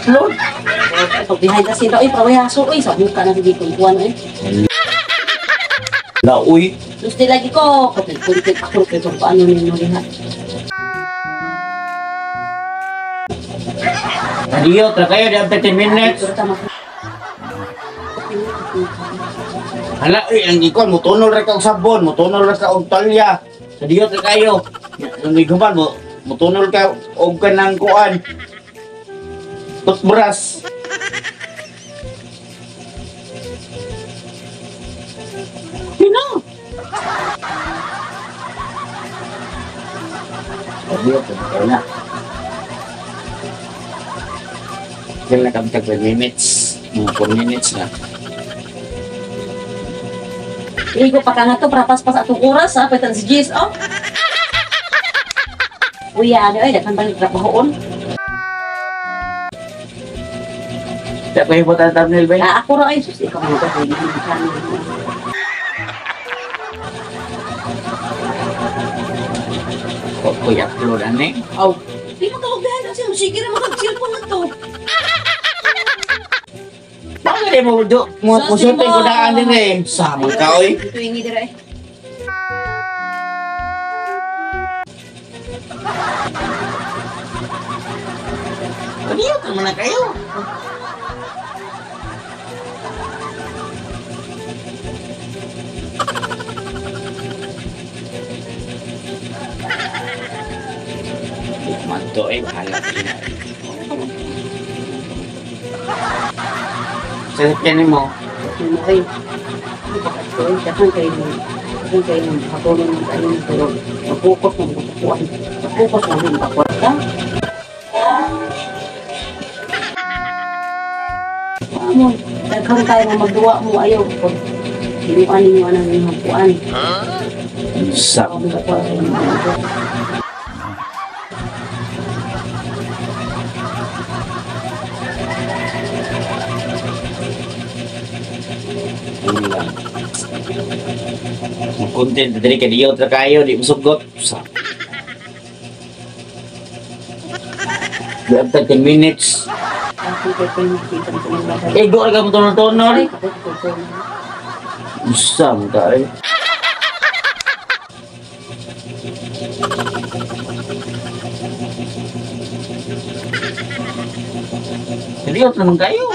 I-upload. Pag behind the scene, oy, prawayaso, oy, sa buka na sige kung kuwan, oy. La, uy. Terus di lagi ko, kapit-kuntit ako, kaya kung paano ninyo lihat. Adiyo, tra kayo, di after 10 minutes. Pero tama. Hala, uy, ang ikuan, mutunol ra ka og sabon, mutunol ra ka og talya. Sa diyo tra kayo. Ang iguman mo, mutunol ka og kanang kuan. Toothbrush. Sino? Adiyo, tra kayo na. Kailan na kami tag 5 minutes. Mga 4 minutes na. Igo pa ka nga to, para paspas atong oras, ha? Pwede si Jis, oh. Uy, ano, ay, daghan bang trabahoon? Di pa hibot ang thumbnail ba? Ah, ako ra ay, sus, ikaw nga to, hindi mo channel. Huwag ko i-upload, ane. Aw. Di mo tawag dahil, kasi sige na mag-cellphone na to. Bakit di mo, do, mo, Sus, musulti di mo. ko daan din eh. Sama ka, oy. Ito yung dira eh. Kaniyo ka man na kayo. Manto eh, bahala ka na. Sa sakyan mo, Yung mo ay, di ba ka to, daghan kayo mo. Daghan kayo mo, makatulong mo kayo mo, pero mag-focus mo, magkukuhan. Mag-focus mo, magkakwarta. Amo, daghan kayo mo magduwa mo, ayaw. Pag hinuan ninyo anang inyong kuan. Sa Ako magkukuha sa inyong kuan. Content diri kay diyo tra kayo di musugot. Sa Di after 10 minutes. Eh, go ra ka mo tunol-tunol. Ay, kapit ko ko. Usa mo ka eh. Diyo naman kayo.